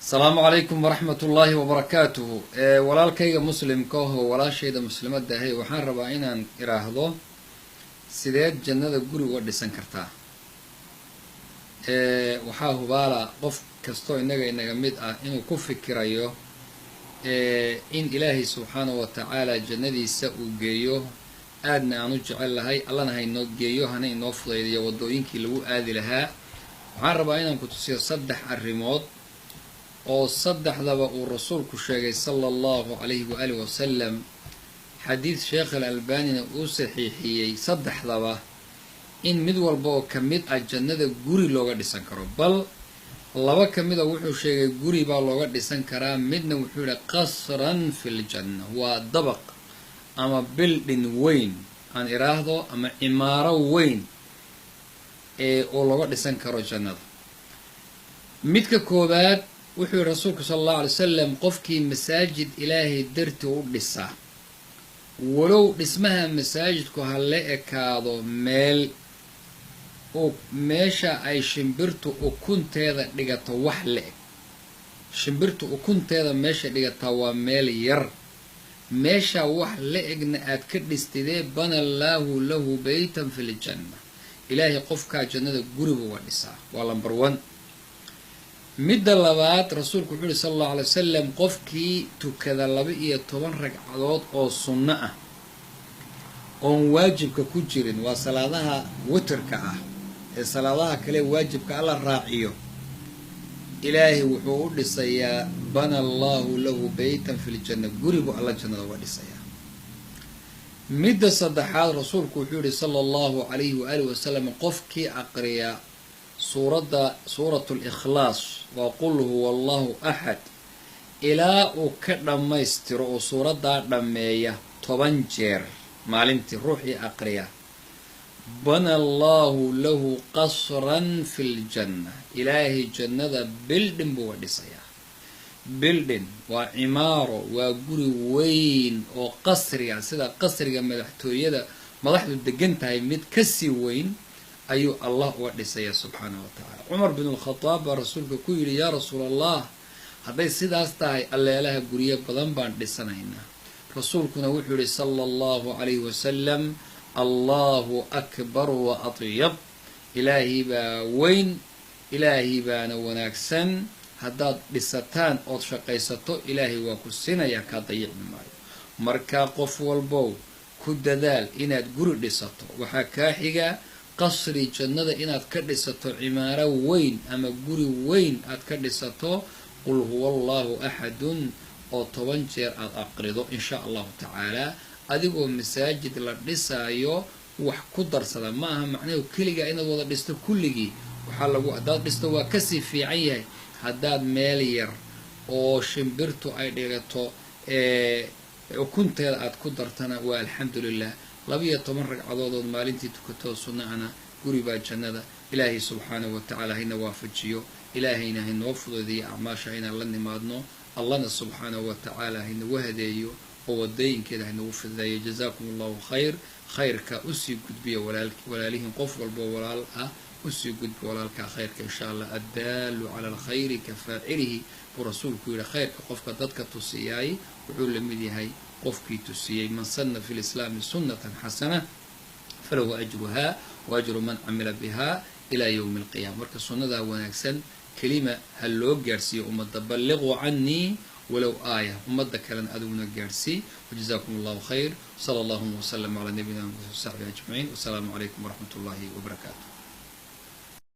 Asalaamu calaykum waraxmat ullaahi wabarakaatuhu. Walaalkayga muslimka aho, walaashayda muslimadda ahay, waxaan rabaa inaan iraahdo: sideed jannada guri uga dhisan kartaa? Waxaa hubaala qof kastoo innaga inaga mid ah inuu ku fikirayo in Ilaahay subxaanahu wa tacaala jannadiisa uu geeyo. Aadna aan u jecel lahay, Allana hainoo geeyo, hana inoo fudaydiyo waddooyinkii lagu aadi lahaa. Waxaan rabaa inaan ku tusiyo saddex arrimood oo saddexdaba uu Rasuulku sheegay sala Allahu calayhi waaalih wasalam, xadiid Sheekh Al Albanina uu saxiixiyey, saddexdaba in mid walba oo ka mid ah jannada guri looga dhisan karo. Bal laba ka mid a wuxuu sheegay guri baa looga dhisan karaa, midna wuxuu yihi qasran fi ljanna, waa dabaq ama building weyn aan iraahdo ama cimaaro weyn ee oo looga dhisan karo jannada. Midka koowaad wuxuu yihi Rasuulku sala Allahu alay salam: qofkii masaajid Ilaahay darti u dhisa, walow dhismaha masaajidku ha la ekaado meel oo meesha ay shimbirtu ukunteeda dhigato wax la eg, shimbirtu ukunteeda meesha dhigataa waa meel yar, meesha wax la egna aad ka dhistidee, bana Allaahu lahu beytan fi ljanna, Ilaahay qofkaa jannada guriba waa dhisaa. Waa number one. Midda labaad, Rasuulku wuxuu yihi sala Allahu alay wasalam: qofkii tukada 12 ragcadood oo sunno ah oon waajibka ku jirin, waa salaadaha witerka ah ee salaadaha kale waajibka alla raaciyo, Ilaahay wuxuu u dhisayaa, bana Allahu lahu beytan fi ljanna, guribu Alla jannada uga dhisayaa. Midda saddexaad, Rasuulku wuxuu yihi sala Allahu calayhi waaalih wasalam: qofkii aqriya suuradda Suurat Likhlaas, waa qul huwa Allahu axad, ilaa uu ka dhammaystiro oo suuraddaa dhammeeya 10 jeer maalintii, ruuxii aqriya, bana Allahu lahu qasran fi ljanna, Ilaahay jannada building buu uga dhisayaa. Building waa cimaaro, waa guri weyn oo qasriga, sida qasriga madaxtooyada madaxdu degan tahay mid kasii weyn ayuu Allah uga dhisayaa subxaanahu wa tacaala. Cumar bin Alkhadaab baa Rasuulka ku yidhi: "Yaa Rasuul Allah, hadday sidaas tahay, alleelaha guryo badan baan dhisanaynaa." Rasuulkuna wuxuu yihi sala Allahu calayhi wasalam: "Allahu akbar wa atyab." Ilaahay baa weyn, Ilaahay baana wanaagsan. Haddaad dhisataan ood shaqaysato, Ilaahay waa ku siinayaa, kaa dayicmi maayo. Markaa qof walbow, ku dadaal inaad guri dhisato. Waxaa kaa xiga qasri jannada inaad ka dhisato, cimaaro weyn ama guri weyn aad ka dhisato qul huwa Allahu axadun oo 10 jeer aada aqrido, insha Allahu tacaala, adigoo masaajid la dhisaayo wax ku darsada. Ma aha macnahu keligaa inaad wada dhisto kulligii. Waxaa lagu haddaad dhisto waa kasii fiican yahay. Haddaad meel yar oo shimbirtu ay dhigato ukunteeda aad ku dartana, waa alxamdulilah. 12 ragcadoodood maalintii tukatoo sunna-ana, guri baa jannada. Ilaahay subxaanahu wa tacaala hayna waafajiyo, Ilaahayna haynoo fududeeyo acmaasha inaan la nimaadno, Allahna subxaanahu wa tacaala haynagu hadeeyo oo wadooyinkeeda haynagu fududeeyo. Jazaakum Allahu khayr. Khayrka usii gudbiya walaalihiin. Qof walbo walaal ah usii gudbi walaalkaa khayrka, insha Allah. "Addaalu cala alkhayri ka faacilihi," buu Rasuulku yihi. Khayrka qofka dadka tusiyaay wuxuu la mid yahay qofkii tusiyey. Man sanna fi lislaami sunnatan xasana falahu ajruha wa ajru man camila biha ilaa yowmi alqiyama. Marka sunnadaa wanaagsan kelima ha loo gaadhsiiyo ummadda. Balliquu canii walow aaya. Ummadda kalena adiguna gaadhsii. Wajazaakum Allahu khayr. Sala allahuma wasalam calaa nabiyina wasaxbi ajmaciin. Wasalaamu calaykum waraxmat ullahi wabarakaatu.